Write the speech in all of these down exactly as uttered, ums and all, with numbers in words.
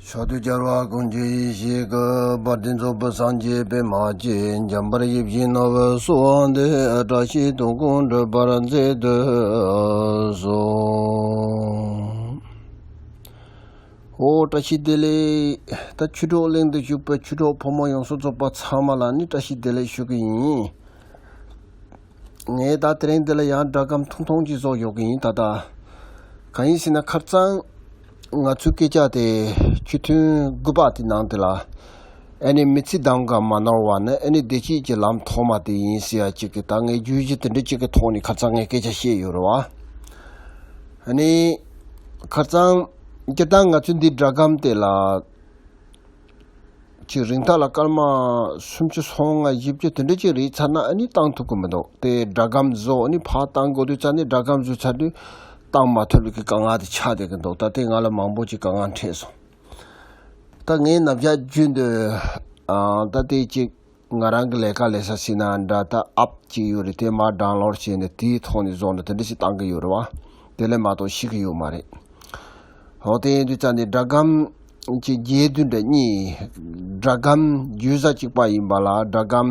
མཆོག་ཏུ་གྱུར་པ་ཀུན་གྱི་ཡེ་ཤེས་ཀྱི། དཔལ་ལྡན་རྫོགས་པའི་སངས་རྒྱས་པདྨ་ཀྱེ། འཇམ་དཔལ་ཡིད་བཞིན་ནོར་བུའི་གསོལ་བ་འདེབས། བཀྲ་ཤིས་དོན་ཀུན་འགྲུབ་པར་མཛད་དུ་གསོལ། ཨོ་བཀྲ་ཤིས་བདེ་ལེགས། ད་ཆོས་གྲོགས་གླིང་དུ་བཞུགས་པའི་ཆོས་གྲོགས་ཕོ་མོ་ཡོངས་སུ་རྫོགས་པ་ཚང་མ་ལ་ནི་བཀྲ་ཤིས་བདེ་ལེགས་ཞུ་གི་ཡིན། ངས་ད་དེ་རིང་འདི་ལ་ཡང་སྒྲ་སྒམ་ཐུང་ཐུང་ཅིག་བཟོ་ཡོང་གི་ཡིན། ད་ལྟ་གང་ཡིན་ཟེར་ན། ཁ་རྩང་ང་ཚོའི་སྐད་ཆ་དེ་ཆོས་ཐུན་དགུ་པ་དེ་ནང་དེ་ལ། ཨ་ནི་མི་ཚེ་གདམས་ངག་མ་ནོར་བ་ནི་ཨ་ནི་བདེ་སྐྱིད་ཀྱི་ལམ་ཐོག་མ་དེ་ཡིན་ཟེར་ཡ་ཅིག་གི། ད་ངས་བརྗོད་གཞི་དེ་འདྲ་ཅིག་གི་ཐོག་ནས་ཁ་རྩང་ངས་སྐད་ཆ་བཤད་ཡོད་རེད་བ། ཨ་ནི་ཁ་རྩང་སྤྱིར་བཏང་ང་ཚོའི་འདི་སྒྲ་སྒམ་དེ་ལ། ཅིག་རིང་ཐག་ལ་སྐར་མ་སུམ་ཅུ་སོ་ལྔ་བཞི་བཅུ་དེ་འདྲ་ཅིག་རེད་ཚར་ན་ཨ་ནི་བཏང་ཐུབ་ཀྱི་མི་འདུག་དེ་སྒྲ་སྒམ་བཟོ་ཨ་ནི་ཕར་བཏང་དགོས་དུས་ཙང་ནས་སྒྲ་སྒམ་བཟོས་ཚར་དུས་བཏང་མ་ཐུབ་པའི་གི་དཀའ་ངལ་དེ་ཆགས་བསྡད་ཀྱི་འདུག་ད་ལྟའི་ང་ལ་མང་པོ་ཅིག་དཀའ་ངལ་འཕྲད་སོང་། ད་ངས་ནམ་ཞག་རྒྱུན་དུ་ཨ་ད་དེ་ཅིག་ང་རང་གི་ལས་ཀ་ལས་ས་ཟེར་ན་འདྲ། ད་ཨབ་ཅིག་ཡོད་རེད། དེ་མར་ཌའོན་ལོཌ་བྱས་ནས་དེའི་ཐོག་ནས་བཟོ་ནས་དེ་འདྲ་ཞིག་བཏང་གི་ཡོད་རེད་བ། དེ་ལས་མ་གཏོགས་ཤེས་ཀྱི་ཡོད་མ་རེད། འོ་དེ་ཡིན་དུས་ཙང་ནས་སྒྲ་སྒམ་གྱི་རྒྱས་བསྡུས་འདྲ་གཉིས། སྒྲ་སྒམ་བརྗོད་བྱ་གཅིག་པ་ཡིན་པ་ལ་སྒྲ་སྒམ་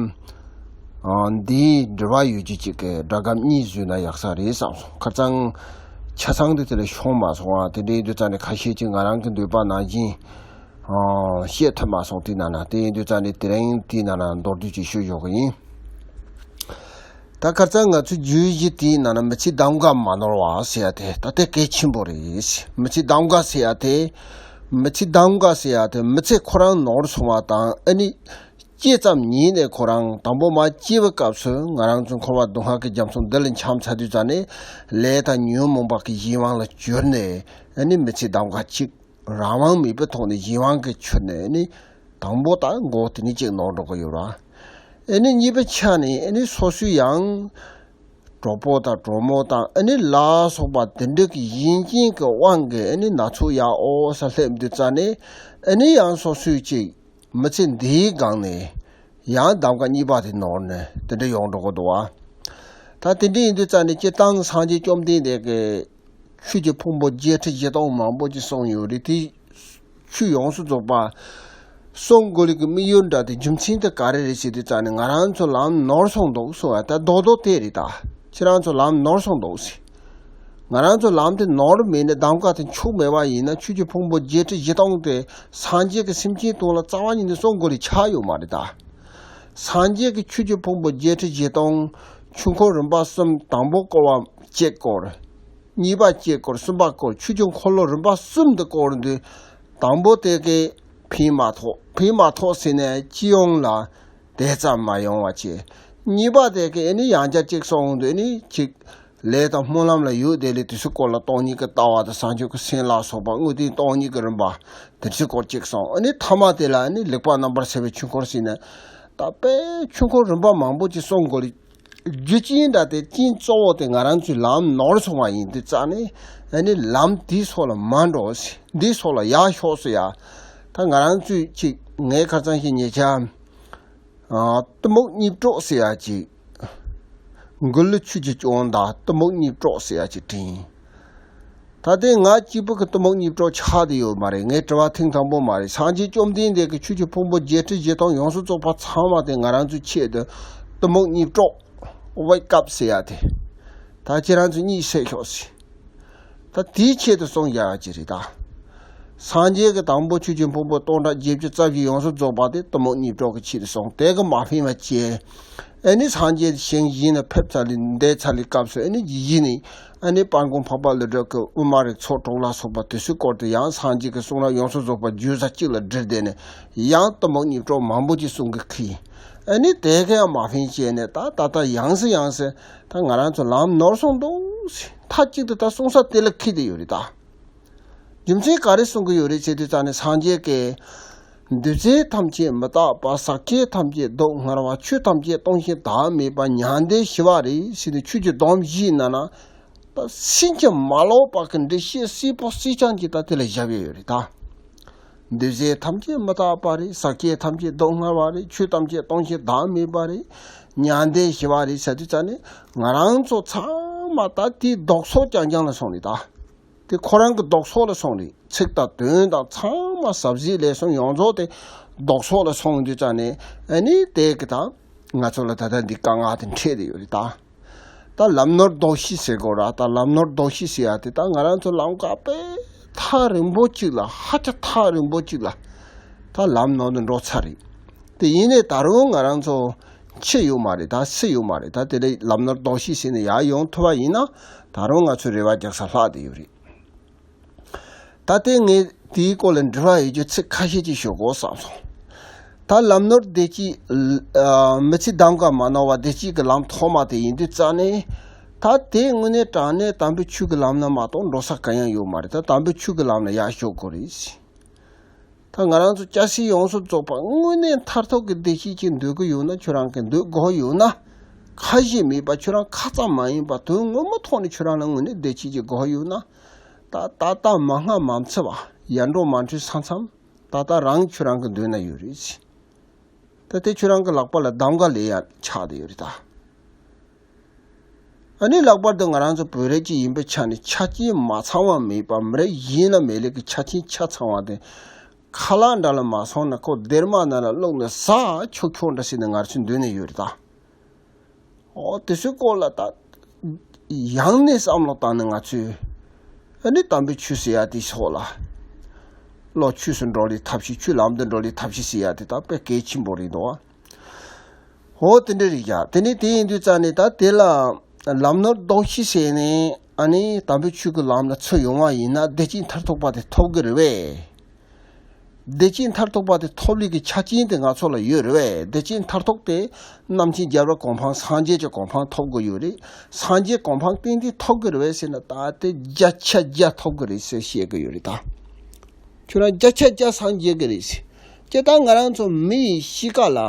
ཨ་འདིའི་འབྲེལ་བ་ཡོད་རྒྱུ་གཅིག་གི་སྒྲ་སྒམ་གཉིས་བཟོས་ན་ཡག་ས་རེད་བསམ་སོང་། ཁ་རྩང་ཆ་ཚང་དེ་དེ་ལས་ཤོང་མ་སོང་ཨ། དེ་འདྲ་ཡིན་དུས་ཙང་ནས་ཁ་ཤས་ཀྱིས་ང་རང་གི་འདོད་པ་ནང་བཞིན་ཨ་བཤད་ཐུབ་མ་སོང་། དེའི་ནང་ན་དེ་ཡིན་དུས་ཙང་ནས་དེ་རིང་དེའི་ནང་ན་མདོར་བསྡུས་ཅིག་ཞུ་ཡོང་གི་ཡིན། ད་ཁ་རྩང་ང་ཚོའི་བརྗོད་གཞི་དེའི་ནང་ན་མི་ཚེ་གདམས་ངག་མ་ནོར་བ་ཟེར་ཡ་དེ་ད་དེ་གལ་ཆེན་པོ་རེད། མི་ཚེ་གདམས་ངག་ཟེར་ཡ་དེ། མི་ཚེ་གདམས་ངག་ཟེར་ཡ་དེ་མི་ཚེ་ཁོ་རང་ནོར་སོང་བ་དང་ཨ་ནི་སྐྱེས་ཙམ་ཉིད་ནས་ཁོ་རང་དང་པོ་མར་སྐྱེས་པའི་སྐབས་སུ་ང་རང་ཚོ་འཁོར་བ་སྡུག་བསྔལ་གྱི་རྒྱ་མཚོ་འདི་ལ་འཁྱམས་ཚར་དུས་ཙང་ནས་ལས་དང་ཉོན་མོངས་པ་གི་གཞན་དབང་ལ་གྱུར་ནས་ཨ་ནི་མི་ཚེ་གདམས་ངག་གཅིག་རང་དབང་མེད་པའི་ཐོག་ནས་གཞན་དབང་གིས་གྱུར་ནས་ཨ་ནི་དང་པོ་དང་མགོ་དེ་ནི་གཅིག་ནོར་འགྲོ་གི་ཡོད་ར། ཨ་ནི་གཉིས་པའི་ཆ་ནས་ཨ་ནི་སོ་སོའི་ཡང་གྲོགས་པོ་དང་གྲོགས་མོ་དང་ཨ་ནི་ལ་སོགས་པ་དེ་འདྲ་གི་གཞན་རྐྱེན་གྱི་དབང་གིས་ཨ་ནི་ན་ཚོད་ཡག་འོ་ས་སླེབས་དུས་ཙང་ནས་ཨ་ནི་ཡང་སོ་སོའི་ཅིག་མི་ཚེ་འདིའི་སྒང་ནས་ཡང་གདམས་ངག་གཉིས་པ་དེ་ནོར་ནས་དེ་འདྲ་ཡོང་འགྲོ་གི་འདུག་བ། ད་དེ་འདྲ་ཡིན་དུས་ཙང་ནས་སྤྱིར་བཏང་སངས་རྒྱས་བཅོམ་ལྡན་འདས་ཀྱིས་ཆོས་ཀྱི་ཕུང་པོ་བརྒྱད་ཁྲི་བཞི་སྟོང་མང་པོ་ཅིག་གསུངས་ཡོད་རེད་དེ། ཆོས་ཡོངས་སུ་རྫོགས་པ་གསུང་དགོས་ལུགས་ཀྱི་དམིགས་ཡུལ་འདྲ་དེ་རྒྱུ་མཚན་དེ་ག་རེ་རེད་ཟེར་དུས་ཙང་ནས་ང་རང་ཚོ་ལམ་ནོར་སོང་འདུག་གསུང་བ་ད་རྡོག་རྡོག་དེ་རེད། ད་ཁྱེད་རང་ཚོ་ལམ་ནོར་སོང་འདུག་ཟེར། ང་རང་ཚོ་ལམ་དེ་ནོར་མེད་ན་གདམས་ངག་དེ་འཆུག་མེད་པ་ཡིན་ན་ཆོས་ཀྱི་ཕུང་པོ་བརྒྱད་ཁྲི་བཞི་སྟོང་དེ་སངས་རྒྱས་ཀྱི་སེམས་ཅན་དོན་ལ་རྩ་བ་ཉིད་ནས་གསུང་དགོས་ལུགས་ཆགས་ཡོད་མ་རེད་ད། སངས་རྒྱས་ཀྱི་ཆོས་ཀྱི་ཕུང་པོ་བརྒྱད་ཁྲི་བཞི་སྟོང་ཆོས་འཁོར་རིམ་པ་གསུམ། དང་པོ་བསྐོར་བ་བརྒྱད་བསྐོར། གཉིས་པ་བརྒྱད་བསྐོར། གསུམ་པ་བསྐོར། ཆོས་ཀྱི་འཁོར་ལོ་རིམ་པ་གསུམ་དུ་བསྐོར་དུས་དང་པོ་དེ་གའི་ཕན་མ་ཐོགས། ཕན་མ་ཐོགས་ཟེར་ནས་སྤྱི་ཡོངས་ལ་དེ་ཙམ་མ་ཡོང་བ་བྱས། གཉིས་པ་དེ་གའི་ཨ་ནི་ཡང་བསྐྱར་གཅིག་སོང་དུས་ཨ་ནི་གཅིག་ལས་དང་སྨོན་ལམ་ལ་ཡོད་དེ་ལས་དུས་སུ་སྐོར་ལ་སྟོང་ཉིད་ཀྱི་ལྟ་བ་དང་བྱང་ཆུབ་ཀྱི་སེམས་ལ་སོགས་པ་དངོས་བསྟན་སྟོང་ཉིད་ཀྱི་རིམ་པ་དེ་ཚོའི་སྐོར་གཅིག་སོང་། ཨ་ནི་ཐ་མ་དེ་ལ་ཨ་ནི་ལེགས་པར་རྣམ་པར་གསལ་བའི་ཆོས་འཁོར་ཟེར་ནས་ད་དཔེ་ཆོས་འཁོར་རིམ་པ་མང་པོ་ཅིག་གསུང་དགོས་རེད། རྒྱུ་རྐྱེན་འདྲ་དེ་རྐྱེན་གཙོ་བོ་དེ་ང་རང་ཚོའི་ལམ་ནོར་སོང་བ་ཡིན་དུས་ཙང་ནས་ཨ་ནི་ལམ་འདིའི་སོགས་ལ་མ་འགྲོ་ཟེར། འདིའི་སོགས་ལ་ཡར་ཤོག་ཟེར་ཡ། ད་ང་རང་ཚོས་ཅིག་ངའི་ཁ་རྩང་ཞིག་ཉེ་ཆར་ཨ་གཏི་མུག་གཉིས་གྲོགས་ཟེར་ཡ་ཅིག་མགུར་གླུ་ཆོས་ཀྱི་སྐྱོང་དང་གཏི་མུག་གཉིས་གྲོགས་ཟེར་ཡ་ཅིག་བྲིས་ཡིན། ད་ལྟའི་ང་གཅིག་པུ་གི་གཏི་མུག་གཉིས་གྲོགས་ཆགས་བསྡད་ཡོད་མ་རེད། ངའི་དྲི་བ་ཐེངས་དང་པོ་མ་རེད། སངས་རྒྱས་བཅོམ་ལྡན་འདས་ཀྱི་ཆོས་ཀྱི་ཕུང་པོ་བརྒྱད་ཁྲི་བཞི་སྟོང་ཡོངས་སུ་རྫོགས་པ་ཚང་མ་དེ་ང་རང་ཚོའི་ཆེད་དུ་གཏི་མུག་གཉིས་གྲོགས་ཝེ་ཀབ་ཟེར་ཡ་དེ། ད་ཁྱེད་རང་ཚོ་གཉིད་སད་ཤོག་ཟེར། ད་དེའི་ཆེད་དུ་གསུངས་བཞག་ཡ་ཅིག་རེད་ད། སངས་རྒྱས་ཀྱི་དང་པོ་ཆོས་ཀྱི་ཕུང་པོ་སྟོང་ཕྲག་བརྒྱད་ཅུ་རྩ་བཞི་ཡོངས་སུ་རྫོགས་པ་དེ་གཏི་མུག་གཉིས་གྲོགས་ཀྱི་ཆེད་དུ་གསུངས། དེ་གི་མ་ཕན་པ་བྱས། ཨ་ནི་སངས་རྒྱས་ཞིང་གཞན་ལ་ཕེབས་ཚར་ལས་འདས་ཚར་ལས་སྐབས་སུ་ཨ་ནི་གཞི་ནས་ཨ་ནི་དཔལ་མགོན་འཕགས་པ་ཀླུ་སྒྲུབ་ཀྱི་དབུ་མ་རིགས་ཚོགས་དྲུག་ལ་སོགས་པ་དེ་ཚོའི་སྐོར་དུ་ཡང་སངས་རྒྱས་ཀྱི་གསུང་རབ་ཡོངས་སུ་རྫོགས་པ་བརྗོད་བྱ་གཅིག་ལ་བསྒྲིལ་བསྡད་ནས་ཡང་གཏི་མུག་གཉིས་གྲོགས་མང་པོ་ཅིག་གསུང་གི་ཁུལ། ཨ་ནི་དེ་ག་ཡང་མ་ཕན་བྱས་ནས་ད་ད་ལྟ་ཡང་སེ་ཡང་སེ་ད་ང་རང་ཚོ་ལམ་ནོར་སོང་འདུག་ཟེར། མཐའ་གཅིག་ཏུ་ད་གསུང་ས་དེ་ལ་ཁེལ་བསྡད་ཡོད་རེད་ད། རྒྱུ་མཚན་ག་རེ་གསུང་གི་ཡོད་རེད་ཟེར་དུས་ཙང་ནས་སངས་རྒྱས་ཀྱིས། འདུ་བྱེད་ཐམས་ཅད་མི་རྟག་པ། ཟག་བཅས་ཐམས་ཅད་སྡུག་བསྔལ་བ། ཆོས་ཐམས་ཅད་སྟོང་ཞིང་བདག་མེད་པ། མྱང་འདས་ཞི་བ་རེད་ཟེར་ནས་ཆོས་ཀྱི་སྡོམ་བཞིའི་ནང་ན་ད་སེམས་ཀྱི་མ་ལོག་པ་གི་འགྲེལ་བཤད་གསལ་པོ་གསལ་རྐྱང་ཅིག་ད་དེ་ལ་བཞག་ཡོད་ཡོད་རེད་ད། འདུ་བྱེད་ཐམས་ཅད་མི་རྟག་པ་རེད། ཟག་བཅས་ཐམས་ཅད་སྡུག་བསྔལ་བ་རེད། ཆོས་ཐམས་ཅད་སྟོང་ཞིང་བདག་མེད་པ་རེད། མྱང་འདས་ཞི་བ་རེད་ཟེར་དུས་ཙང་ནས་ང་རང་ཚོ་ཚང་མ་ད་དེའི་ལྡོག་ཕྱོགས་རྐྱང་རྐྱང་ལ་སོང་རེད་ད། དེ་ཁོ་རང་གི་ལྡོག་ཕྱོགས་ལ་སོང་རེད། ཚིག་དང་དོན་དང་ཚང་ མ་ཟབ་ཟིབ་ལས་གསུམ་ཡོངས་རྫོགས་དེ་ལྡོག་ཕྱོགས་ལ་སོང་དུས་ཙང་ནས་ཨ་ནི་དེ་གི་ད་ང་ཚོ་ལ་ད་ལྟ་འདི་དཀའ་ངལ་དེ་འཕྲད་དེ་ཡོད་རེད་ད། ད་ལམ་ནོར་ལྡོག་ཤེས་ཟེར་དགོས་ར། ད་ལམ་ནོར་ལྡོག་ཤེས་ཟེར་ཡ་དེ་ད་ང་རང་ཚོ་ལམ་ཁ་དཔེ་ཐག་རིང་པོ་གཅིག་ལ་ཧ་ཅང་ཐག་རིང་པོ་གཅིག་ལ་ད་ལམ་ནོར་ནས་འགྲོ་ཚར་རེད། དེ་ཡིན་ནའི་ད་རུང་ང་རང་ཚོ་འཆི་ཡོད་མ་རེད། ད་སུ་ཡོད་མ་རེད། ད་དེ་ལས་ལམ་ནོར་ལྡོག་ཤེས་ཟེར་ནས་ཡར་ཡོང་ཐུབ་པ་ཡིན་ན་ད་རུང་ང་ཚོའི་རེ་བ་རྒྱག་ས་ལྷག་བསྡད་ཡོད་རེད། ད་ལྟའི་ངས་དེའི་སྐོར་ལ་འདྲི་བ་ཡོད་རྒྱུ་ཚིག་ཁ་ཤས་ཅིག་ཞུ་དགོས་བསམ་སོང་། ད་ལམ་ནོར་བདེ་སྐྱིད། ཨ། མི་ཚེ་གདམ་ག་མ་ནོར་བ་བདེ་སྐྱིད་ཀྱི་ལམ་ཐོག་མ་དེ་ཡིན་དུས་ཙང་ནས། ད་དེ་དངོས་གནས་དྲང་གནས་དམ་པའི་ཆོས་ཀྱི་ལམ་ལ་མ་གཏོགས་འགྲོ་ས་གང་ཡང་ཡོད་མ་རེད། ད་དམ་པའི་ཆོས་ཀྱི་ལམ་ལ་ཡར་ཞུགས་དགོས་རེད། ད་ང་རང་ཚོ་སྐྱ་སེར་ཡོངས་སུ་རྫོགས་པ་དངོས་གནས་མཐར་ཐུག་གི་བདེ་སྐྱིད་ཅིག་འདོད་ཀྱི་ཡོད་ན། ཁྱོད་རང་གིས་འདོད་དགོས་ཡོད་ན། ཁ་ཞེ་མེད་པ་ཁྱོད་རང་ཁ་ཙམ་མ་ཡིན་པ་དོན་ངོ་མ་ཐོག་ནས་ཁྱོད་རང་ལ་དངོས་གནས་བདེ་སྐྱིད་ཅིག་དགོས་ཡོད་ན། ད་ད་ལྟ་མ་སྔ་མ་འཚོལ་བ། ཡར་འགྲོ་མར་འགྲོའི་ས་མཚམས་ད་ལྟ་རང་ཁྱོད་རང་གི་མདུན་ན་ཡོད་རེད། ད་དེ་ཁྱོད་རང་གི་ལག་པ་ལ་གདམ་ག་ལས་ཡ་ཆགས་བསྡད་ཡོད་རེད་ད། ཨ་ནི་ལྷག་པར་དུ་ང་རང་ཚོ་བོད་རིགས་ཅིག་ཡིན་པའི་ཆ་ནས་ཆ་རྐྱེན་མ་ཚང་བ་མེད་པ། མི་རིགས་གཞན་ལ་མེད་ལེ་གི་ཆ་རྐྱེན་ཆ་ཚང་བ་དེ་ཁ་ལག་འདྲ་ལ་མ་སོང་ན་ཁོ་སྡེར་མ་ནང་ལ་བླུགས་ནས་ཟ་ཆོག་ཆོག་འདྲ་ཟེར་ནས་ང་ཚོའི་མདུན་ནས་ཡོད་རེད་ད། ཨོ་དེ་ཚོའི་སྐོར་ལ་ད་ཡང་ནས་བསམ་བློ་བཏང་ནས་ང་ཚོས་ཨ་ནི་དམ་པའི་ཆོས་ཟེར་ཡ་དེ་སོགས་ལ་བློ་ཆོས་སུ་འགྲོ་ལེ་ཐབས་ཤེས། ཆོས་ལམ་དུ་འགྲོ་ལེ་ཐབས་ཤེས་ཟེར་ཡ་དེ་ད་དཔེ་གལ་ཆེན་པོ་རེད་འདུག་ཨ། ཨོ་དེ་འདྲ་རེད་ཡ། དེ་ནས་དེ་ཡིན་དུས་ཙང་ནས་ད་དེ་ལ་ལམ་ནོར་ལྡོག་ཤེས་ཟེར་ནས་ཨ་ནི་དམ་པའི་ཆོས་ཀྱི་ལམ་ལ་ཚུར་ཡོང་བ་ཡིན་ན་བདེ་སྐྱིད་མཐར་ཐུག་པ་དེ་ཐོབ་གི་རེད་བས། བདེ་སྐྱིད་མཐར་ཐུག་པ་དེ་ཐོབ་ལུགས་ཀྱི་ཆ་རྐྱེན་དེ་ང་ཚོ་ལ་ཡོད་རེད་བས། བདེ་སྐྱིད་མཐར་ཐུག་དེ་རྣམ་མཁྱེན་རྒྱལ་བའི་གོ་འཕང་། སངས་རྒྱས་ཀྱི་གོ་འཕང་ཐོབ་དགོས་ཡོད་རེད། སངས་རྒྱས་གོ་འཕང་ཏན་ཏན་ཐོབ་དགོས་རེད་བས་ཟེར་ན། ད་དེ་བརྒྱ་ཆ་བརྒྱ་ཐོབ་དགོས་རེད་ཟེར་བཤད་གི་ཡོད་རེད་ད། ཁྱོད་རང་བརྒྱ་ཆ་བརྒྱ་སངས་རྒྱས་གི་རེད་ཟེར། ཀྱེ་ད་ང་རང་ཚོ་མི་ཡི་གཤིས་ཀ་ལ།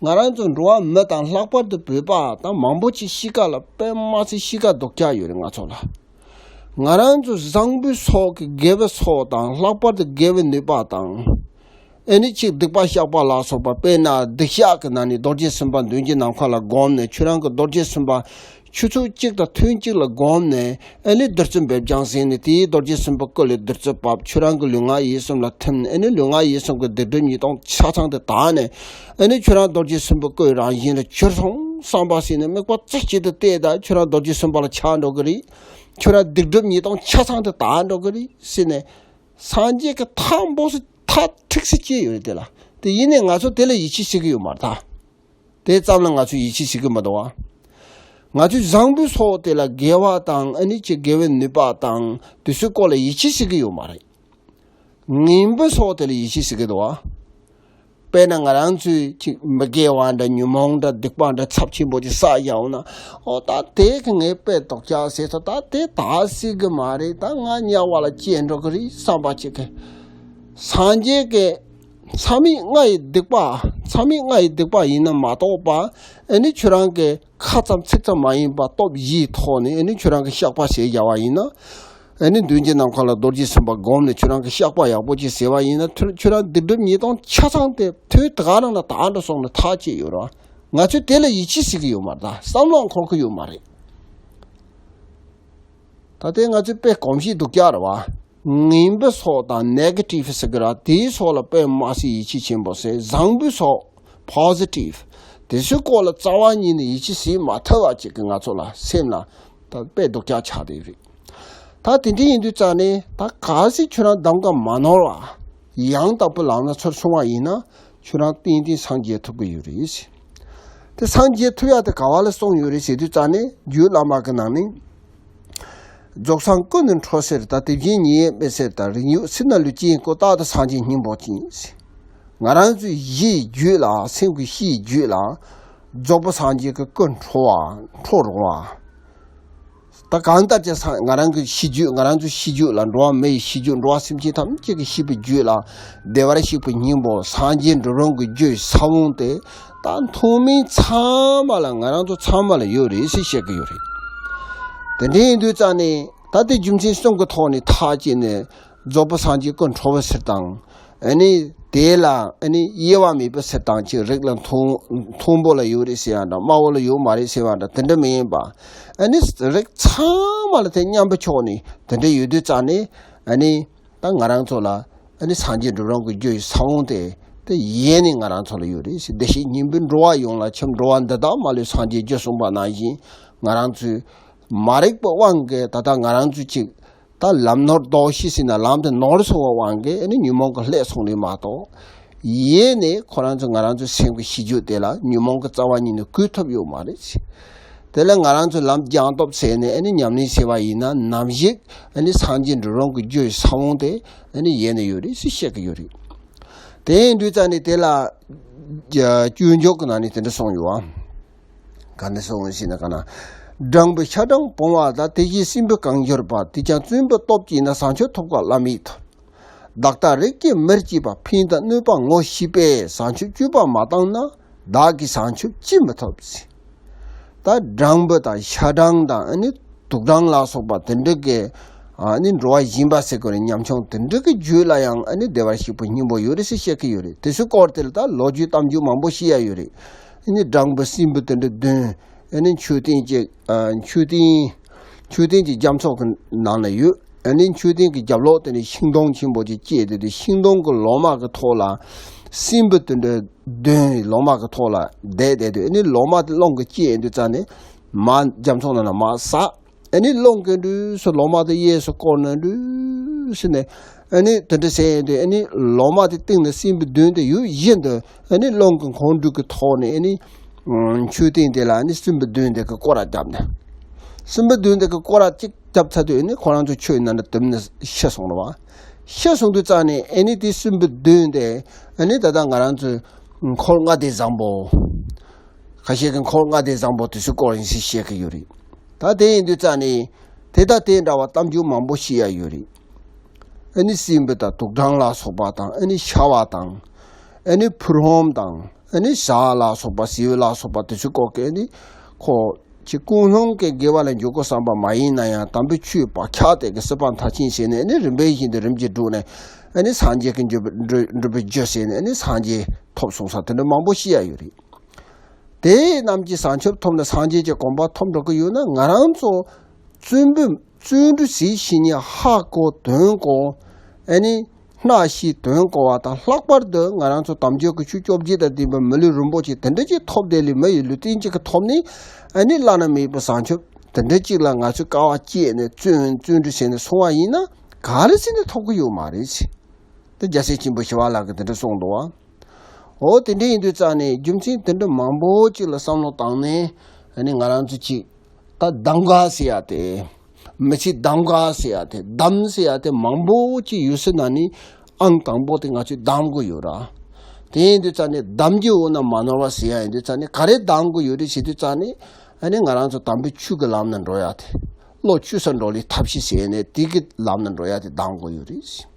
ང་རང་ཚོ་འགྲོ་བ་མི་དང་ལྷག་པར་དུ་བོད་པ་དང་མང་པོ་ཅིག་གཤིས་ཀ་ལ་དཔེ་མ་སྲིད་གཤིས་ཀ་སྡུག་ཅག་ཡོད་རེད་ང་ཚོ་ལ། ང་རང་ཚོ་བཟང་པོའི་ཚོགས་ཀྱི་དགེ་བའི་ཚོགས་དང་། ལྷག་པར་དུ་དགེ་བའི་ནུས་པ་དང་། ཨེ་ནི་ཅིག་སྡིག་པ་བཤགས་པ་ལ་སོགས་པ། དཔེར་ན་སྡིག་བཤགས་ཀྱི་ནང་ནས་རྡོ་རྗེ་སེམས་དཔའ་མདུན་གྱི་ནམ་མཁའ་ལ་བསྒོམས་ནས། ཁྱོད་རང་གི་རྡོ་རྗེ་སེམས་དཔའ་ཆུ་ཚོད་གཅིག་དང་ཐུན་གཅིག་ལ་བསྒོམས་ནས། ཨེ་ནི་བདུད་རྩི་འབེབས་སྦྱང་ཟིན་ནས། དེའི་རྡོ་རྗེ་སེམས་དཔའི་སྐུ་ལས་བདུད་རྩི་བབས། ཁྱོད་རང་གི་ལུས་ངག་ཡིད་གསུམ་ལ་ཐིམ་ནས། ཨེ་ནི་ལུས་ངག་ཡིད་གསུམ་གྱི་སྡིག་སྒྲིབ་ཉེས་ལྟུང་ཆ་ཚང་དེ་དག་ནས། ཨེ་ནི་ཁྱོད་རང་རྡོ་རྗེ་སེམས་དཔའི་སྐུའི་རང་བཞིན་ལ་གྱུར་སོང་བསམ་པ་ཟིན་ནས། དམིགས་པ་རྩེ་གཅིག་ཏུ་གཏད་ད་ཁྱོད་རང་རྡོ་རྗེ་སེམས་དཔའ་ལ་ཆགས་འགྲོ་གི་རེད། ཁྱོད་རང་སྡིག་སྒྲིབ་ཉེས་ལྟུང་ཆ་ཚང་དེ་དག་འགྲོ་གི་རེད་ཟེར་ནས། སངས་རྒྱས་ཀྱི་ཐག་འབོག་སུ་ཐག་ཁྲིག་སུ་བཅད་ཡོད་རེད་དེ་ལ། དེ་ཡིན་ནས་ང་ཚོ་དེ་ལ་ཡིད་ཆེས་བྱེད་ཀྱི་ཡོད་མ་རེད་ད། དེ་ཙམ་ལ་ང་ཚོས་ཡིད་ཆེས་བྱེད་ཀྱི་མི་འདུག་བ། ང་ཚོས་བཟང་པོའི་ཚོགས་དེ་ལ་དགེ་བ་དང་། ཨ་ནི་ཅིག་དགེ་བའི་ནུས་པ་དང་དེ་ཚོའི་སྐོར་ལ་ཡིད་ཆེས་བྱེད་ཀྱི་ཡོད་མ་རེད། ངན་པའི་ཚོགས་དེ་ལ་ཡིད་ཆེས་བྱེད་ཀྱི་འདུག་བ། དཔེར་ན་ང་རང་ཚོས་ཅིག་མི་དགེ་བ་འདྲ་ཉོན་མོངས་འདྲ་སྡིག་པ་འདྲ་ཚབས་ཆེན་པོ་ཅིག་བསགས་བཞག་འོང་ན། ཨོ་ད་དེ་གི་ངས་དཔེ་སྡུག་ཅག་ཟེར་ཐོག་ད་དེ་ད་སྲིད་གི་མ་རེད། ད་ང་དམྱལ་བ་ལ་སྐྱེ་འགྲོ་གི་རེད་བསམ་པ་ཅིག་གི། སངས་རྒྱས་ཀྱི་མཚམས་མེད་ལྔ་ཡི་སྡིག་པ། མཚམས་མེད་ལྔ་ཡི་སྡིག་པ་ཡིན་ན་མ་གཏོགས་པ། ཨེ་ནི་ཁྱོད་རང་གི་ཁ་ཙམ་ཚིག་ཙམ་མ་ཡིན་པ་སྟོབས་བཞིའི་ཐོག་ནས་ཨེ་ནི་ཁྱོད་རང་གི་བཤགས་པ་བྱས་བཞག་པ་ཡིན་ན། ཨེ་ནི་མདུན་གྱི་ནམ་མཁའ་ལ་རྡོ་རྗེ་སེམས་དཔའ་བསྒོམས་ནས་ཁྱོད་རང་གི་བཤགས་པ་ཡག་པོ་ཅིག་བྱས་པ་ཡིན་ན། ཁྱོད་ཁྱོད་རང་སྡིག་སྒྲིབ་ཉེས་ལྟུང་ཆ་ཚང་དེ་དུས་དེ་ག་རང་ལ་དག་འགྲོ་སོང་ནས་ཐག་བཅད་ཡོད་རེད་བ། ང་ཚོས་དེ་ལ་ཡིད་ཆེས་བྱེད་ཀྱི་ཡོད་མ་རེད། ད་བསམ་བློ་འཁོར་གྱི་ཡོད་མ་རེད། ད་ལྟའི་ང་ཚོས་དཔེ་གོམས་གཤིས་སྡུག་ཅག་རེད་བ། ངན་པའི་ཚོགས་དང་ནེ་གེ་ཊིབ་ཟེར་གི་ར། དེའི་ཚོགས་ལ་དཔེ་མ་སྲིད་ཡིད་ཆེས་ཆེན་པོ་བྱས། བཟང་པོའི་ཚོགས་པོ་ཟི་ཊིབ། དེ་ཚོའི་སྐོར་ལ་རྩ་བ་ཉིད་ནས་ཡིད་ཆེས་བྱེད་མ་ཐུབ་པ་ཅིག་གི་ང་ཚོ་ལ་སེམས་ལ་ད་དཔེ་སྡུག་ཅག་ཆགས་བསྡད་ཡོད་རེད། ད་དེ་འདྲ་ཡིན་དུས་ཙང་ནས་ད་གལ་སྲིད་ཁྱོད་རང་གདམ་ག་མ་ནོར་བ། ཡང་དག་པའི་ལམ་ལ་ཚུར་སོང་བ་ཡིན་ན། ཁྱོད་རང་ཏན་ཏན་སངས་རྒྱས་ཐུབ་ཀྱི་ཡོད་རེད། དེ་སངས་རྒྱས་ཐུབ་ཡག་དེ་ག་བ་ལ་གསུངས་ཡོད་རེད་ཟེར་དུས་ཙང་ནས། རྒྱུད་བླ་མ་གི་ནང་ནས། རྫོགས་སངས་ཀུན་ནས་འཕྲོ་ཟེར་ད། དེ་བཞིན་ཉིད་ཡེ་མེད་ཟེར་ད། རིང་ཡོད་སྲིད་ན་ལུས་ཅན་ཀུན། རྟག་ཏུ་སངས་རྒྱས་སྙིང་པོ་ཅན་ཟེར། ང་རང་ཚོའི་གཞིའི་རྒྱུད་ལ། སེམས་ཀྱི་གཤིས་རྒྱུད་ལ། རྫོགས་པའི་སངས་རྒྱས་ཀྱི་སྐུ་འཕྲོ་བ། འཕྲོ་རུང་བ། ད་གང་ལྟར་ཀྱང་ས་ང་རང་གི་གཤིས་རྒྱུད། ང་རང་ཚོའི་གཤིས་རྒྱུད་ལ། འགྲོ་བ་མི་ཡི་གཤིས་རྒྱུད། འགྲོ་བ་སེམས་ཅན་ཐམས་ཅད་ཀྱི་གཤིས་པའི་རྒྱུད་ལ། བདེ་བར་གཤེགས་པའི་སྙིང་པོ། སངས་རྒྱས་འགྲོ་རིན་གྱི་རྒྱུའི་ས་བོན་དེ། ད་མཐོང་མིན་ཚང་མ་ལ། ང་རང་ཚོ་ཚང་མ་ལ་ཡོད་རེད་ཟེར་བཤད་ཀྱི་ཡོད་རེད། དེ་འདྲ་ཡིན་དུས་ཙང་ནས། ད་དེ་རྒྱུ་མཚན་གསུམ་གྱི་ཐོག་ནས་ཐག་བཅད་ནས། རྫོགས་པའི་སངས་རྒྱས་སྐུ་འཕྲོ་བ་ཟེར་དང་། ཨ་ནི་དེ་ལ་ཨ་ནི་དབྱེ་བ་མེད་པ་ཟེར་དང་། ཅིག་རིགས་ལ་མཐོན་མཐོན་པོ་ལ་ཡོད་རེད་ཟེར་བ་འདྲ། དམའ་བོ་ལ་ཡོད་མ་རེད་ཟེར་བ་འདྲ། དེ་འདྲ་མི་ཡིན་པ། ཨ་ནི་རིགས་ཚང་མ་ལ་དེ་མཉམ་པའི་ཕྱོགས་ནས་དེ་འདྲ་ཡོད་དུས་ཙང་ནས། ཨ་ནི་ད་ང་རང་ཚོ་ལ་ ཨ་ནི་སངས་རྒྱས་འགྲུབ་རང་གི་རྒྱུ་ཡི་ས་བོན་དེ་དེ་ཡེ་ནས་ང་རང་ཚོ་ལ་ཡོད་རེད་ཟེར། བདེ་གཤེགས་སྙིང་པོས་འགྲོ་བ་ཡོངས་ལ་ཁྱབ། འགྲོ་བ་འདི་དག་མ་ལུས་སངས་རྒྱས་རྒྱུ་གསུངས་པ་ནང་བཞིན། ང་རང་ཚོའི་མ་རིག་པའི་དབང་གིས་ད་ལྟ་ང་རང་ཚོ་གཅིག་ད་ལམ་ནོར་ལྡོག་ཤེས་ཟེར་ན་ལམ་དེ་ནོར་སོང་བའི་དབང་གིས་ཨ་ནི་ཉོན་མོངས་ཀྱི་ལྷད་སོང་རེད་མ་གཏོགས། ཡེ་ནས་ཁོ་རང་ཚོ་ང་རང་ཚོའི་སེམས་ཀྱི་ཤེས་རྒྱུད་དེ་ལ་ཉོན་མོངས་ཀྱི་རྩ་བ་ཉིད་ནས་གོས་ཐུབ་ཡོད་མ་རེད། དེ་ལ་ང་རང་ཚོའི་ལམ་སྦྱང་སྟོབས་ཟེར་ནས་ཨ་ནི་ཉམས་ལེན་བྱས་པ་ཡིན་ན་ནམ་ཞིག་ཨ་ནི་སངས་རྒྱས་འགྲུབ་རང་གི་རྒྱུ་ཡི་ས་བོན་དེ་ཨ་ནི་ཡེ་ནས་ཡོད་རེད་ཟེར་བཤད་ཀྱི་ཡོད་རེད། དེ་ཡིན་དུས་ཙང་ནས་དེ་ལ་སྤྱོད་འཇུག་གི་ནང་ནས་དེ་འདྲ་གསུངས་ཡོད་ཨ། ག་འདྲ་གསུངས་ཡོད་ཟེར་ན་ག་ན། སྦྲང་བུ་ཤ་སྦྲང་བུང་བ་དང་། དེ་བཞིན་སྲིན་བུ་གང་གྱུར་པ། དེས་ཀྱང་བཙུན་པོའི་སྟོབས་བསྐྱེད་ན། བྱང་ཆུབ་ཐོབ་དཀའ་བླ་མེད་དོ། བདག་ལྟ་རིགས་ཀྱི་མིར་སྐྱེས་པ། ཕན་དང་གནོད་པ་ངོ་ཤེས་པས། བྱང་ཆུབ་སྤྱོད་པ་མ་བཏང་ན། བདག་གིས་བྱང་ཆུབ་ཅི་མི་ཐོབ་ཟེར། ད་སྦྲང་བུ་དང་ཤ་སྦྲང་དང་ཨ་ནི་དུག་སྦྲང་ལ་སོགས་པ་དེ་འདྲ་གི་ཨ་ནི་འགྲོ་བ་གཞན་པ་ཟེར་དགོས་རེད། ཉམ་ཆུང་དེ་འདྲ་གི་རྒྱུད་ལ་ཡང་ཨ་ནི་བདེ་བར་གཤེགས་པའི་སྙིང་པོ་ཡོད་རེད་ཟེར་བཤད་ཀྱི་ཡོད་རེད། དེ་ཚོའི་སྐོར་དེ་ལ་ད་ལོ་རྒྱུས་གཏམ་རྒྱུད་མང་པོ་བཤད་ཡ་ཡོད་རེད། ཨ་ནི་སྦྲང་བུ་སྲིན་བུ་དེ་འདྲ་བདུན། ཨ་ནི་མཆོད་རྟེན་གྱི་ཨ་མཆོད་རྟེན་མཆོད་རྟེན་གྱི་རྒྱ་མཚོ་གི་ནང་ན་ཡོད། ཨ་ནི་མཆོད་རྟེན་གྱི་རྒྱབ་ལོགས་དེ་ནས་ཤིང་སྡོང་ཆེན་པོ་ཅིག་སྐྱེས་ཏེ། དེ་ཤིང་སྡོང་གི་ལོ་མ་གི་ཐོག་ལ་སྲིན་བུ་དེ་འདྲ་བདུན་ལོ་མ་གི་ཐོག་ལ་བསྡད་བསྡད་དུས། ཨ་ནི་ལོ་མ་དེ་རླུང་གིས་བསྐྱེད་ཡོང་དུས་ཙང་ནས་མར་རྒྱ་མཚོ་ནང་ན་མར་ཟགས། ཨ་ནི་རླུང་གིས་འདྲུས་སུ་ལོ་མ་དེ་གཡས་སུ་བསྐོར་ནས་འདྲུས་སུ་ནས། ཨ་ནི་དེ་འདྲ་ཟེར་ཡོང་དུས། ཨ་ནི་ལོ་མ་དེ་སྟེང་ནས་སྲིན་བུ་བདུན་དེ་ཡུལ་བཞིན་དུ་ཨ་ནི་རླུང་གི་འཁོར་འདུས་ཀྱི་ཐོག་ནས་ཨ་ནི་མཆོད་རྟེན་དེ་ལ་ཨ་ནི་སྲིན་བུ་བདུན་དེ་གིས་སྐོར་ར་བརྒྱབ་ནས། སྲིན་བུ་བདུན་དེ་གིས་སྐོར་ར་གཅིག་བརྒྱབ་ཚར་དུས། ཨ་ནི་ཁོ་རང་ཚོ་ཆུའི་ནང་ན་དུམ་ནས་ཤི་སོང་རེད་བ། ཤི་སོང་དུས་ཙང་ནས་ཨ་ནི་དེ་སྲིན་བུ་བདུན་དེ་ཨ་ནི་ད་ལྟ་ང་རང་ཚོའི་འཁོར་ལྔ་སྡེ་བཟང་པོ། ཁ་ཤས་ཀྱིས་འཁོར་ལྔ་སྡེ་བཟང་པོ་དེ་ཚོའི་སྐོར་ཡིན་ཟེར་བཤད་ཀྱི་ཡོད་རེད། ད་དེ་ཡིན་དུས་ཙང་ནས་དེ་དང་དེ་འདྲ་བ་གཏམ་རྒྱུད་མང་པོ་བཤད་ཡ་ཡོད་རེད། ཨ་ནི་སྲིན་བུ་དང་དུག་སྦྲང་ལ་སོགས་པ་དང་། ཨ་ནི་ཤ་བ་དང་། ཨ་ནི་ཕུར་ཧོམ་དང་། ཨ་ནི་བྱ་ལ་སོགས་པ་ཟེའུ་ལ་སོགས་པ་དེ་ཚོའི་སྐོར་གྱི་ཨ་ནི་ཁོ་ཅིག་ཀུན་སློང་གི་དགེ་བ་ལ་འཇུག་དགོས་བསམ་པ་མ་ཡིན་ན་ཡང་། དམ་པའི་ཆོས་བག་ཆགས་དེ་གི་སྲིད་པ་མཐར་ཕྱིན་བྱས་ནས། ཨ་ནི་རིམ་པ་བཞིན་དུ་རིམ་གྱིས་འགྲོ་ནས། ཨ་ནི་སངས་རྒྱས་ཀྱི་འགྲུབ་འགྲུབ་འགྲུབ་པའི་རྒྱུ་བྱས་ནས། ཨ་ནི་སངས་རྒྱས་ཐོབ་སོང་ས་དེ་འདྲ་མང་པོ་བཤད་ཡ་ཡོད་རེད། དེ་རྣམས་ཀྱིས་བྱང་ཆུབ་ཐོབ་ནས་སངས་རྒྱས་ཀྱི་གོ་འཕང་ཐོབ་འགྲོ་གི་ཡོད་ན། ང་རང་ཚོ་བརྩོན་འགྲུས་བརྩོན་འགྲུས་བྱས་བྱས་ནས་ཧ་གོ་དོན་གོ། ཨ་ནི་སྣ་ཤེས་དོན་གོ་བ་དང་། ལྷག་པར་དུ་ང་རང་ཚོ་དམ་ཆོས་ཀྱི་ཆོས་བཅོ་བརྒྱད་དང་ལྡན་པའི་མི་ལུས་རིན་པོ་ཆེ་དེ་འདྲ་ཅིག་ཐོབ་བསྡད་ལས། མི་ཡི་ལུས་རྟེན་གཅིག་གི་ཐོབ་ནས་ཨ་ནི་བླ་ན་མེད་པའི་བྱང་ཆུབ་དེ་འདྲ་ཅིག་ལ་ང་ཚོས་དཀའ་བ་སྤྱད་ནས་བརྩོན་བརྩོན་འགྲུས་བྱས་ནས་སོང་བ་ཡིན་ན། ག་རེ་བྱས་ནས་ཐོབ་ཀྱི་ཡོད་མ་རེད། དེ་རྒྱལ་སྲས་ཆེན་པོ་ཞི་བ་ལྷ་གིས་དེ་འདྲ་གསུངས་འདུག་བ། འོ་དེ་འདྲ་ཡིན་དུས་ཙང་ནས་རྒྱུ་མཚན་དེ་འདྲ་མང་པོ་ཅིག་ལ་བསམ་བློ་བཏང་ནས། ཨ་ནི་ང་རང་ཚོ་ཅིག་ད་གདམ་ག་ཟེར་ཡ་དེ། མི་ཚེ་གདམ་ག་ཟེར་ཡ་དེ། གདམ་ཟེར་ཡ་དེ་མང་པོ་ཅིག་ཡོད་སྲིད་ན་ནི། ཨང་དང་པོ་དེ་ང་ཚོས་གདམ་དགོས་ཡོད་ར། དེ་ཡིན་དུས་ཙང་ནས་གདམ་རྒྱུ་འོ་ན་མ་ནོར་བ་ཟེར་ཡ་ཡིན་དུས་ཙང་ནས། ག་རེ་གདམ་དགོས་ཡོད་རེད་ཟེར་དུས་ཙང་ནས། ཨ་ནི་ང་རང་ཚོ་དམ་པའི་ཆོས་ཀྱི་ལམ་ན་འགྲོ་ཡ་དེ། བློ་ཆོས་སུ་འགྲོ་བའི་ཐབས་ཤེས་ཟེར་ནས་དེ་གི་ལམ་ན་འགྲོ་ཡ་དེ་གདམ་དགོས་ཡོད་རེད།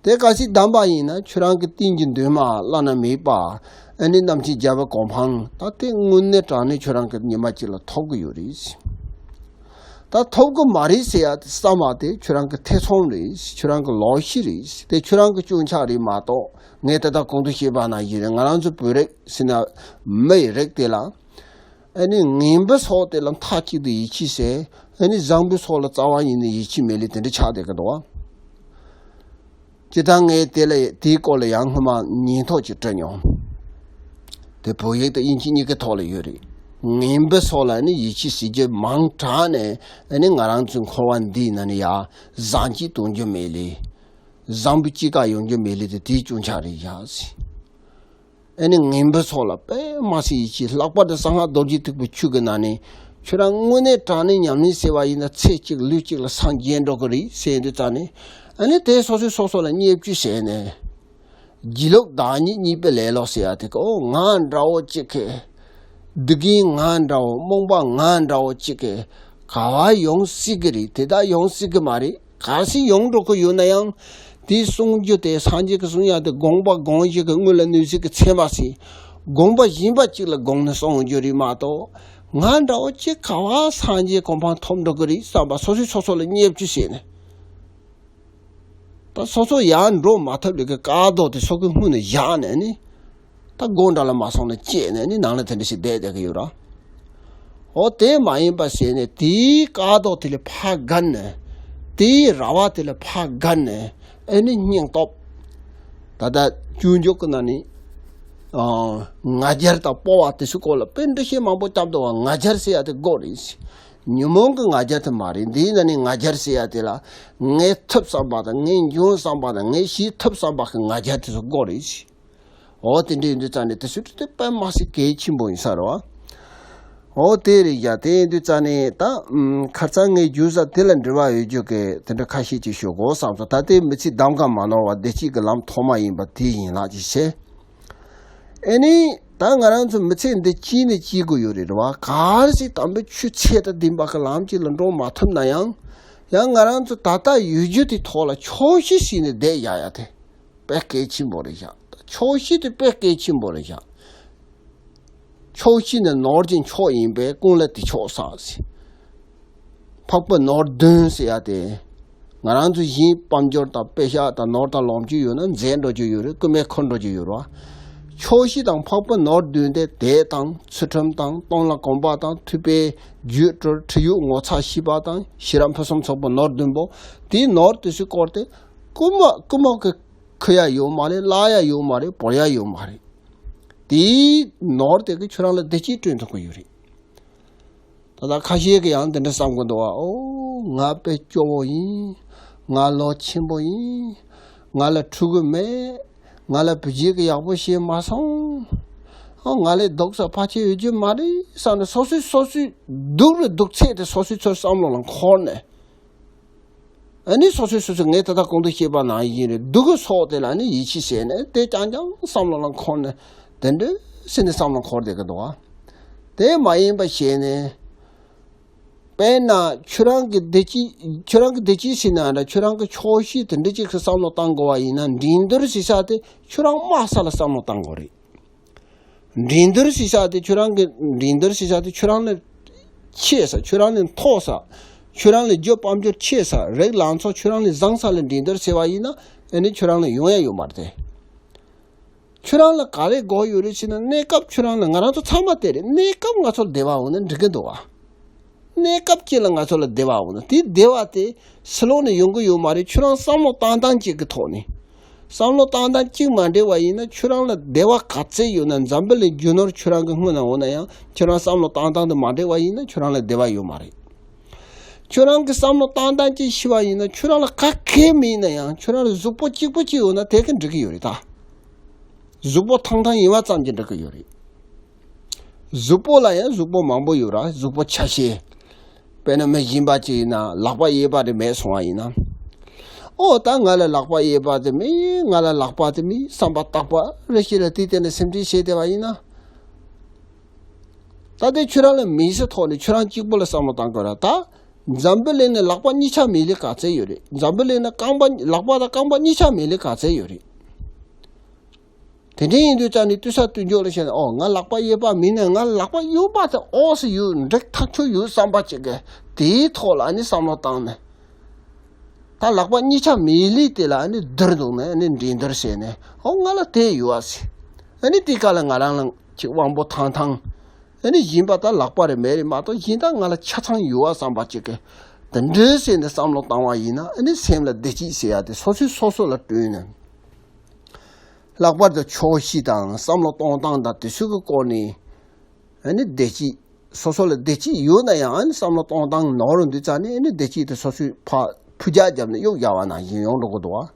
དེ་གལ་སྲིད་གདམ་པ་ཡིན་ན། ཁྱོད་རང་གི་རྟེན་གྱི་འདུན་མ་བླ་ན་མེད་པ། ཨ་ནི་རྣམ་མཁྱེན་རྒྱལ་བའི་གོ་འཕང་ད་དེ་དངོས་གནས་དྲང་གནས་ཁྱོད་རང་གི་ཉི་མ་གཅིག་ལ་ཐོབ་ཀྱི་ཡོད་རེད། ད་ཐོབ་ཀྱི་མ་རེད་ཟེར་ཡ་དེ་བསམ་པ་དེ་ཁྱོད་རང་གི་ཐེ་ཚོམ་རེད། ཁྱོད་རང་གི་ལོག་ཤེས་རེད། དེ་ཁྱོད་རང་གི་སྐྱོན་ཆ་རེད་མ་གཏོགས། ངས་དེ་ལྟར་གོང་དུ་བཤད་པ་ནང་བཞིན་རེད། ང་རང་ཚོ་བོད་རིགས་ཟེར་ན་མི་ཡི་རིགས་དེ་ལ། ཨ་ནི་ངན་པའི་ཕྱོགས་དེ་ལ་མཐའ་གཅིག་ཏུ་ཡིད་ཆེས་བྱས། ཨ་ནི་བཟང་པོའི་ཕྱོགས་ལ་རྩ་བ་ཉིད་ནས་ཡིད་ཆེས་མེད་ལས་དེ་འདྲ་ཆགས་བསྡད་ཀྱི་འདུག་བ། སྤྱིར་བཏང་ངས་དེ་ལ་དེའི་སྐོར་ལ་ཡང་སྔོན་མ་ཉིན་ཐོ་ཅིག་བྲིས་མྱོང་། དེ་བོད་ཡིག་དང་དབྱིན་ཇི་གཉིས་ཀའི་ཐོག་ལ་ཡོད་རེད། ངན་པའི་ཕྱོགས་ལ་ཨ་ནི་ཡིད་ཆེས་བྱེད་རྒྱུ་མང་དྲགས་ནས། ཨ་ནི་ང་རང་ཚོའི་འཁོར་བ་འདིའི་ནང་ནས་ཡ་བཟང་སྐྱིད་གཏོང་རྒྱུ་མེད་ལས། བཟང་པོའི་སྐྱེ་རྒ་ཡོང་རྒྱུ་མེད་ལས་དེ་དེའི་སྐྱོན་ཆ་རེད་ཡ་ཟེར། ཨ་ནི་ངན་པའི་ཕྱོགས་ལ་དཔེ་མ་སྲིད་ཡིད་ཆེས། ལྷག་པར་དུ་གསང་སྔགས་རྡོ་རྗེ་ཐེག་པའི་ཆོས་ཀྱི་ནང་ནས་ཁྱོད་རང་དངོས་གནས་དྲང་གནས་ཉམས་ལེན་བྱས་པ་ཡིན་ན། ཚེ་གཅིག་ལུས་གཅིག་ལ་སངས་རྒྱས་འགྲོ་གི་རེད་ཟེར་དུས་ཙང་ནས། ཨ་ནི་དེ་སོ་སོས་སོ་སོ་ལ་བརྙས་བཅོས་བྱས་ནས། སྒྱིད་ལུག་བདག་ཉིད་གཉིས་པའི་ལེ་ལོ་ཟེར་ཡ་དེ་གི། ཨོ་ང་འདྲ་བོ་གཅིག་གི། སྡུག་བསྔལ་ང་འདྲ་བོ། རྨོངས་པ་ང་འདྲ་བོ་གཅིག་གི་ག་བ་ཡོང་སྲིད་ཀྱི་རེད། དེ་དག་ཡོང་སྲིད་ཀྱི་མ་རེད། གལ་སྲིད་ཡོང་འགྲོ་གི་ཡོད་ན་ཡང་། དེའི་གསུང་རྒྱུ་དེ། སངས་རྒྱས་ཀྱི་གསུང་ཡག་དེ་དགོངས་པ་དགོངས་བཞེད་ཀྱི་དངོས་ལ་གནས་ཚུལ་གྱི་ཚད་མ་ཟིན། དགོངས་པ་གཞན་པ་གཅིག་ལ་དགོངས་ནས་གསུང་རྒྱུ་རེད་མ་གཏོགས། ང་འདྲ་བོ་གཅིག་ག་བ་སངས་རྒྱས་གོ་འཕང་ཐོབ་འགྲོ་གི་རེད་བསམ་པ། སོ་སོས་སོ་སོ་ལ་བརྙས་བཅོས་བྱས་ནས། ད་སོ་སོ་ཡར་འགྲོ་མ་ཐུབ་ལས་ཀྱི་དཀའ་སྡུག་དེ་སོ་སོའི་སྔུན་ནས་བཞག་ནས་ནི། ད་སྒོ་འགྲམ་ལ་མ་སོང་ན་བཅད་ནས་ནི་ནང་ལ་དེ་འདྲ་ཞིག་བསྡད་བསྡད་ཀྱི་ཡོད་ར། འོ་དེ་མ་ཡིན་པ་ཟེར་ནས། དེའི་དཀའ་སྡུག་དེ་ལས་ཕར་བརྒལ་ནས། དེའི་ར་བ་དེ་ལས་ཕར་བརྒལ་ནས། ཨ་ནི་སྙིང་སྟོབས། ད་ལྟ་སྤྱོད་འཇུག་གི་ནང་ནས་ཨ་ང་རྒྱལ་དང་སྤོབས་པ་དེ་ཚོའི་སྐོར་ལ་དཔེ་འདྲ་བཤད་མང་པོ་བརྒྱབ་འདུག་བ། ང་རྒྱལ་ཟེར་ཡ་དེ་དགོས་རེད། ཉོན་མོངས་ཀྱི་ང་རྒྱལ་དེ་མ་རེད། འདིའི་ནང་ནས་ང་རྒྱལ་ཟེར་ཡ་དེ་ལ་ངས་ཐུབ་བསམ་པ་དང་ངས་འཇོན་བསམ་པ་དང་ངས་ཤེས་ཐུབ་བསམ་པ་གི་ང་རྒྱལ་དེ་ཚོ་དགོས་རེད། འོ་དེ་འདྲ་ཡིན་དུས་ཙང་ནས་དེ་ཚོ་དེ་དཔེ་མ་སྲིད་གལ་ཆེན་པོ་ཡིན་ས་རེད་བ། འོ་དེ་རེད་ཡ། དེ་ཡིན་དུས་ཙང་ནས་ད་ཨམ་ཁ་སང་ངས་རྒྱུ་ས་དེ་ལ་འབྲེལ་བ་ཡོད་རྒྱུ་གི་དེ་འདྲ་ཁ་ཤས་ཅིག་ཞུ་དགོས་བསམ་སོང་། ད་ལྟའི་མི་ཚེ་གདམ་ག་མ་ནོར་བ་བདེ་སྐྱིད་ཀྱི་ལམ་ཐོག་མ་ཡིན་པ་དེ་ཡིན་ལགས་ཅིག་བྱས། ཨེ་ནི་ད་ང་རང་ཚོ་མི་ཚེ་འདི་སྐྱིད་ནས་སྐྱིད་དགོས་ཡོད་རེད་བ། གལ་སྲིད་དམ་པའི་ཆོས་ཚད་དང་ལྡན་པ་གི་ལམ་གཅིག་ལ་འགྲོ་མ་ཐུབ་ན་ཡང་། ཡང་ང་རང་ཚོ་ད་ལྟ་ཡོད་རྒྱུ་དེ་ཐོག་ལ་ཆོག་ཤེས་བྱས་ནས་བསྡད་ཡ་ཡ་དེ་དཔེ་གལ་ཆེན་པོ་རེད་བཞག། ཆོག་ཤེས་དེ་དཔེ་གལ་ཆེན་པོ་རེད་བཞག། ཆོག་ཤེས་ནི་ནོར་གྱི་མཆོག་ཡིན་པས་ཀུན་ལ་དེ་ཆོག་བསགས་ཟེར། འཕགས་པའི་ནོར་བདུན་ཟེར་ཡ་དེ། ང་རང་ཚོ་གཞན་དཔལ་འབྱོར་དང་པེ་ཤག་དང་ནོར་དང་ལོངས་སྤྱོད་ཡོད་ན་མཛེས་འགྲོ་རྒྱུ་ཡོད་རེད། རྐུན་མས་ཁུར་འགྲོ་རྒྱུ་ཡོད་རེད་བ། ཆོག་ཤེས་དང་འཕགས་པའི་ནོར་བདུན་དེ་དད་དང་ཚུལ་ཁྲིམས་དང་གཏོང་ལ་གོམས་པ་དང་ཐོས་པའི་རྒྱུད་དྲུག་ཁྲིད་ཡིག་ངོ་མཚར་ཤེས་པ་དང་ཤེས་རབ་ཕུན་སུམ་ཚོགས་པའི་ནོར་བདུན་པོ། དེའི་ནོར་དེ་ཚོའི་སྐོར་དེ་རྐུན་མ་རྐུན་མ་གིས་ཁུར་ཡ་ཡོད་མ་རེད། བརླག་ཡ་ཡོད་མ་རེད། བོར་ཡ་ཡོད་མ་རེད། དེའི་ནོར་དེ་གིས་ཁྱོད་རང་ལ་བདེ་སྐྱིད་བསྐྲུན་ཐུབ་ཀྱི་ཡོད་རེད། ད་ལྟ་ཁ་ཤས་ཀྱིས་ཡང་འདི་འདྲ་བསམ་གྱི་འདུག་བ། ཨོ་ང་དཔེ་སྐྱོ་བོ་ཡིན། ང་ལོ་ཆེན་པོ་ཡིན། ང་ལ་ཕྲུ་གུ་མེད། ང་ལ་བུ་རྒྱུད་ཀྱི་ཡག་པོ་བྱས་མ་སོང་། ཨོ་ང་ལས་སྡུག་ས་ཕལ་ཆེར་ཡོད་རྒྱུ་མ་རེད་བསམ་ནས་སོ་སོས་སོ་སོའི་སྡུག་རུ་སྡུག་ཚད་དེ་སོ་སོའི་ཚོར་བསམ་བློ་ལ་འཁོར་ནས། ཨ་ནི་སོ་སོས་སོ་སོས་ངས་ད་ལྟ་གོང་དུ་བཤད་པ་ནང་བཞིན་རེད། སྡུག་གི་ཚོགས་དེ་ལ་ནི་ཡིད་ཆེས་བྱས་ནས་དེ་རྐྱང་རྐྱང་བསམ་བློ་ལ་འཁོར་ནས་དེ་འདྲ་སེམས་ནས་བསམ་བློ་འཁོར་བསྡད་ཀྱི་འདུག་ཨ། དེ་མ་ཡིན་པ་བྱས་ནས། དཔེར་ན་ཁྱོད་རང་གི་བདེ་སྐྱིད་ཁྱོད་རང་གི་བདེ་སྐྱིད་ཟེར་ན་འདྲ། ཁྱོད་རང་གི་ཆོག་ཤེས་དེ་འདྲ་ཅིག་གི་བསམ་བློ་བཏང་དགོས་པ་ཡིན་ན། འགྲན་བསྡུར་ཟེར་ས་དེ་ཁྱོད་རང་དམའ་ས་ལ་བསམ་བློ་བཏང་དགོས་རེད། འགྲན་བསྡུར་ཟེར་ས་དེ་ཁྱོད་རང་གི་འགྲན་བསྡུར་ཟེར་ས་དེ་ཁྱོད་རང་ལས་ཆེ་ས། ཁྱོད་རང་ལས་མཐོ་ས། ཁྱོད་རང་ལས་རྒྱུ་དཔལ་འབྱོར་ཆེ་ས། རིགས་ལང་ཚོ་ཁྱོད་རང་ལས་བཟང་ས་ལ་འགྲན་བསྡུར་བྱས་པ་ཡིན་ན། ཨ་ནི་ཁྱོད་རང་ལ་ཡོང་ཡ་ཡོད་མ་རེད་དེ། ཁྱོད་རང་ལ་ག་རེ་དགོས་ཡོད་རེད་ཟེར་ན། གནས་སྐབས་ཁྱོད་རང་ལ། ང་རང་ཚོ་ཚང་མ་དེ་རེད། གནས་སྐབས་ང་ཚོར་བདེ་བ་འོང་ན་འགྲིག་གི་འདུག་བ། གནས་སྐབས་གཅིག་ལ་ང་ཚོ་ལ་བདེ་བ་འོང་ན། དེ་བདེ་བ་དེ་ཕྱི་ལོགས་ནས་ཡོང་གི་ཡོད་མ་རེད། ཁྱོད་རང་བསམ་བློ་བཏང་སྟངས་གཅིག་གི་ཐོག་ནས། བསམ་བློ་བཏང་སྟངས་གཅིག་མ་འདྲེས་པ་ཡིན་ན། ཁྱོད་རང་ལ་བདེ་བ་ག་ཚད་ཡོད་ན། འཛམ་བུ་གླིང་རྒྱུ་ནོར་ཁྱོད་རང་གི་སྔུན་ན་འོང་ན་ཡང་། ཁྱོད་རང་བསམ་བློ་བཏང་སྟངས་དེ་མ་འདྲེས་པ་ཡིན་ན་ཁྱོད་རང་ལ་བདེ་བ་ཡོད་མ་རེད། ཁྱོད་རང་གི་བསམ་བློ་བཏང་སྟངས་གཅིག་ཤེས་པ་ཡིན་ན། ཁྱོད་རང་ལ་ག་གེ་མེད་ན་ཡང་ཁྱོད་རང་ལ་གཟུགས་པོ་གཅིག་པོ་གཅིག་ཡོད་ན་དེ་གིས་འགྲིག་གི་ཡོད་རེད་ད། གཟུགས་པོ་ཐང་ཐང་ཡིན་པ་ཙམ་གྱིས་འགྲིག་གི་ཡོད་རེད། གཟུགས་པོ་ལ་ཡང་གཟུགས་པོ་མང་པོ་ཡོད་ར། གཟུགས་པོ་ཆ་ཤས། དཔེར་ན་མི་གཞན་པ་ཅིག་ཡིན་ན་ལག་པ་གཡས་པ་རེ་མེད་སོང་བ་ཡིན་ན། ཨོ་ད་ང་ལ་ལག་པ་གཡས་པ་དེ་མེད། ང་ལ་ལག་པ་དེ་མེད་བསམ་པ་རྟག་པ་རེ་ཞིག་ལ་དེའི་སྟེང་ནས་སེམས་ཁྲལ་བྱས་བསྡད་པ་ཡིན་ན། ད་དེ་ཁྱོད་རང་ལ་མེད་ས་ཐོག་ནས་ཁྱོད་རང་གཅིག་པོ་ལ་བསམ་བློ་བཏང་དགོས་ར། ད་འཛམ་བུ་གླིང་ནས་ལག་པ་གཉིས་ཆ་མེད་ལས་ག་ཚད་ཡོད་རེད། འཛམ་བུ་གླིང་ནས་རྐང་པ་ལག་པ་དང་རྐང་པ་གཉིས་ཆ་མེད་ལས་ག་ཚད་ཡོད་རེད། དེ་འདྲ་ཡིན་དུས་ཙང་ནས་ལྟོས་ས་ལྟོས་འཇོག་ལ་བྱས་ན། ཨོ་ང་ལག་པ་གཡས་པ་མིན་ན་ང་ལག་པ་གཡོན་པ་དེ་ཨོ་སི་ཡོད། འགྲིག་ཐག་ཆོད་ཡོད་བསམ་པ་ཅིག་གིས་དེའི་ཐོག་ལ་ཨ་ནི་བསམ་བློ་བཏང་ནས། ད་ལག་པ་གཉིས་ཆ་མེད་ལས་དེ་ལ་ཨ་ནི་བསྡུར་འདུག་ནས། ཨ་ནི་འགྲན་བསྡུར་བྱས་ནས། ཨོ་ང་ལ་དེ་ཡོད་ཨ་ཟེར། ཨ་ནི་དེ་ག་ལ་ང་རང་ལ་ཅིག་དབང་པོ་ཐང་ཐང་། ཨ་ནི་གཞན་པ་ད་ལག་པ་རེ་མེད་རེད་མ་གཏོགས། གཞན་ད་ང་ལ་ཆ་ཚང་ཡོད་ཨ་བསམ་པ་ཅིག་གིས་དེ་འདྲའི་བྱས་ནས་བསམ་བློ་བཏང་བ་ཡིན་ན། ཨ་ནི་སེམས་ལ་བདེ་སྐྱིད་ཟེར་ཡ་དེ་སོ་སོས་སོ་སོ་ལ་བསྐྲུན་ནས། ལྷག་པར་དུ་ཆོག་ཤེས་དང་བསམ་བློ་གཏོང་སྟངས་དང་དེ་ཚོ་གི་སྐོར་ནས། ཨ་ནི་བདེ་སྐྱིད། སོ་སོ་ལ་བདེ་སྐྱིད་ཡོད་ན་ཡང་། ཨ་ནི་བསམ་བློ་གཏོང་སྟངས་ནོར་འདུག་ཙང་ནས། ཨ་ནི་བདེ་སྐྱིད་དེ་སོ་སོས་ཕར་འཕུར་རྒྱག་བརྒྱབ་ནས་གཡུག་རྒྱག་པ་ནང་བཞིན་ཡོང་འགྲོ་གི་འདུག་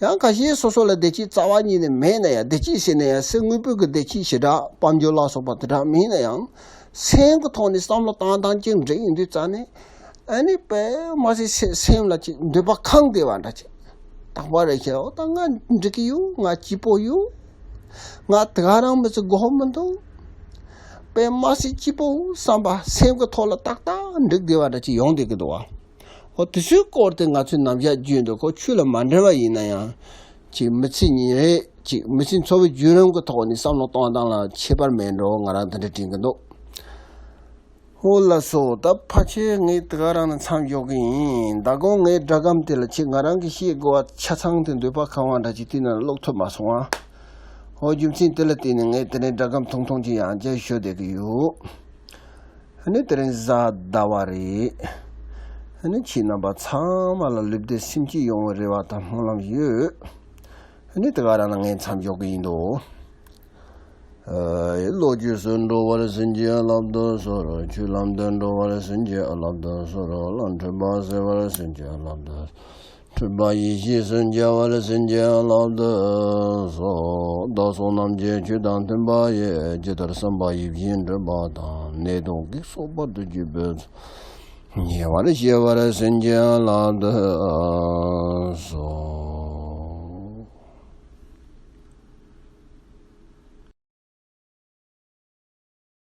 བ། ཡང་ཁ་ཤས་སོ་སོ་ལ་བདེ་སྐྱིད་རྩ་བ་ཉིད་ནས་མེད་ན་ཡང་། བདེ་སྐྱིད་ཟེར་ན་ཡང་སེམས་དངོས་པོ་གི་བདེ་སྐྱིད་ཞེ་དྲག་དཔལ་འབྱོར་ལ་སོགས་པ་དེ་དག་མེད་ན་ཡང་། སེམས་ཀྱི་ཐོག་ནས་བསམ་བློ་བཏང་སྟངས་ཅིག་འགྲིག་ཡོང་དུས་ཙང་ནས། ཨ་ནི་དཔེ་མ་སྲིད་སེ་སེམས་ལ་ཅིག་འདོད་པ་ཁེངས་བསྡད་པ་འདྲ་ཅིག། རྟག་པར་རེ་ཞིག་ཨོ་ད་ང་འགྲིག་གི་ཡོད། ང་སྐྱིད་པོ་ཡོད། ང་དེ་ག་རང་མི་ཚེ་དགོས་མི་འདུག། དཔེ་མ་སྲིད་སྐྱིད་པོ་བསམ་པ་སེམས་ཀྱི་ཐོག་ལ་ཏག་ཏག་འགྲིག་བསྡད་པ་འདྲ་ཅིག་ཡོང་བསྡད་ཀྱི་འདུག་བ། ཨོ་དེ་ཚོའི་སྐོར་དེ་ང་ཚོས་ནམ་ཞག་བརྗོད་འདུག་གོ། ཆོས་ལ་མ་འབྲེལ་བ་ཡིན་ན་ཡང་། ཅིག་མི་ཚེ་ཉིན་རེ་ཅིག་མི་ཚེ་འཚོ་བའི་བརྒྱུད་རིམ་གྱི་ཐོག་ནས་བསམ་བློ་གཏོང་སྟངས་ལ་ཁྱད་པར་མེད་འགྲོ། ང་རང་དེ་འདྲ་དྲན་གྱི་འདུག། ཨོ་ལགས་སོ། ད་ཕལ་ཆེར་ངས་དེ་ག་རང་ནས་མཚམས་འཇོག་གི་ཡིན། ད་དགོང་ངའི་སྒྲ་སྒམ་དེ་ལ་ཅིག་ང་རང་གིས་བཤད་དགོས་པ་ཆ་ཚང་དེ། འདོད་པ་ཁེངས་པ་འདྲ་ཅིག་དེ་ནང་ལ་བླུགས་ཐུབ་མ་སོང་ཨ། ཨོ་རྒྱུ་མཚན་དེ་ལ་བརྟེན་ནས་ངས་དེ་ནས་སྒྲ་སྒམ་ཐུང་ཐུང་ཅིག་ཡང་བསྐྱར་ཞུ་བསྡད་ཀྱི་ཡོད། ཨ་ནི་དེ་རིང་གཟའ་ཟླ་བ་རེད། ཨ་ནི་ཁྱེད་རྣམ་པ་ཚང་མ་ལ་ལུས་བདེ་སེམས་སྐྱིད་ཡོང་བའི་རེ་བ་དང་སྨོན་ལམ་ཡོད། ནི་དེ་ག་རང་ལ་ངས་མཚམས་འཇོག་གི་ཡིན་དོ། བློ་ཆོས་སུ་འགྲོ་བར་བྱིན་གྱིས་བརླབ་ཏུ་གསོལ། ཆོས་ལམ་དུ་འགྲོ་བར་བྱིན་གྱིས་བརླབ་ཏུ་གསོལ། ལམ་འཁྲུལ་པ་སེལ་བར་བྱིན་གྱིས་བརླབ་ཏུ། འཁྲུལ་པ་ཡེ་ཤེས་སུ་འཇལ་བར་བྱིན་གྱིས་བརླབ་ཏུ་གསོལ། བདག་སོགས་རྣམས་ཀྱི་ཆོས་དང་མཐུན་པ་ཡི། ཇི་ལྟར་བསམ་པ་ཡིད་བཞིན་འགྲུབ་པ་དང་། ནད་གདོན་བགེགས་སོགས་བར་དུ་གཅོད་པའི་ཚོགས། ཉེ་བར་ཞི་བར་བྱིན་གྱིས་བརླབ་ཏུ་གསོལ།